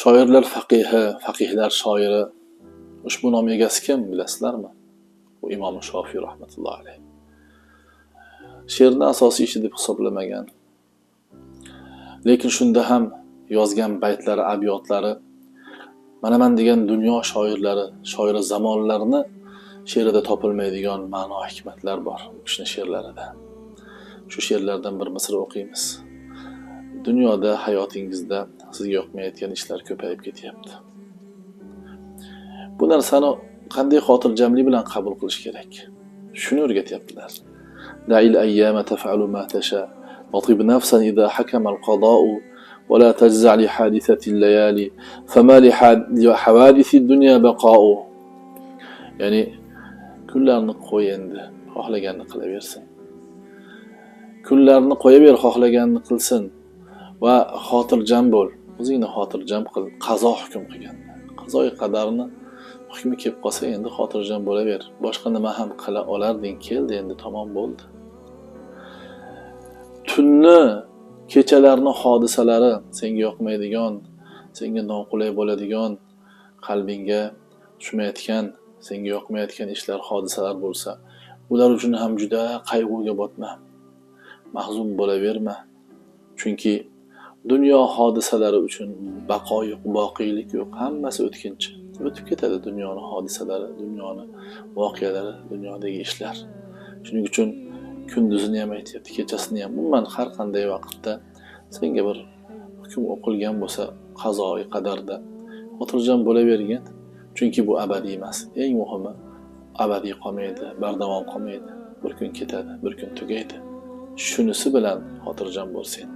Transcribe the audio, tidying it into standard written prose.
Shoirlar faqihi, faqihlar shoiri, ushbu nom egasi kim, bilasizlarmi? Bu Imom Shofiy rahmatullohi alayhi. She'rni asosiy ishi deb hisoblamagan. Lekin shunda ham yozgan baytlari, abyotlari manaman degan dunyo shoirlari, shoiri zamonlarni she'rida topilmaydigan ma'no, hikmatlar bor u kishini she'rlarida. Shu she'rlardan bir misra o'qiymiz. Dunyoda, hayotingizda sizga yoqmayotgan ishlar ko'payib ketyapti. Bu narsani qanday xotirjamlik bilan qabul qilish kerak? Shuni o'rgatyaptilar. Da'il ayyama taf'alu ma tasha wa tib nafsan idha hakama al-qada'u wa la tajza' li hadithati al-layali fama li hawadisi ad-dunya baqa'u. Ya'ni kunlarni qo'y endi, xohlaganini qilaversin. Kunlarni qo'yaver, xohlaganini qilsin va xotirjam bo'l. O'zingni xotirjam qil, qazo hukm qilganda. Qazoi qadarni hukmi kelib qolsa, endi xotirjam bo'laver. Boshqa nima ham qila olarding, keldi endi, tamom bo'ldi. Tunni, kechalarni hodisalari senga yoqmaydigan, senga noqulay bo'ladigan, qalbingga tushmayotgan, senga yoqmayotgan ishlar, hodisalar bo'lsa, ular uchun ham juda qayg'uga botma. Mahzun bo'laverma. Chunki dunyo hodisalari uchun baqo yo'q, boqiylik yo'q, hammasi o'tkinchi. O'tib ketadi dunyoni hodisalari, dunyoni voqealari, dunyodagi ishlar. Shuning uchun kunduzini ham aytyapti, kechasini ham, umuman har qanday vaqtda senga bir hukm o'qilgan bo'lsa, qazoi qadarda xotirjam bo'lavergin. Chunki bu abadiy emas. Eng muhimi, abadiy qolmaydi, bardavom qolmaydi. Bir kun ketadi, bir kun tugaydi. Shunisi bilan xotirjam bo'lsin.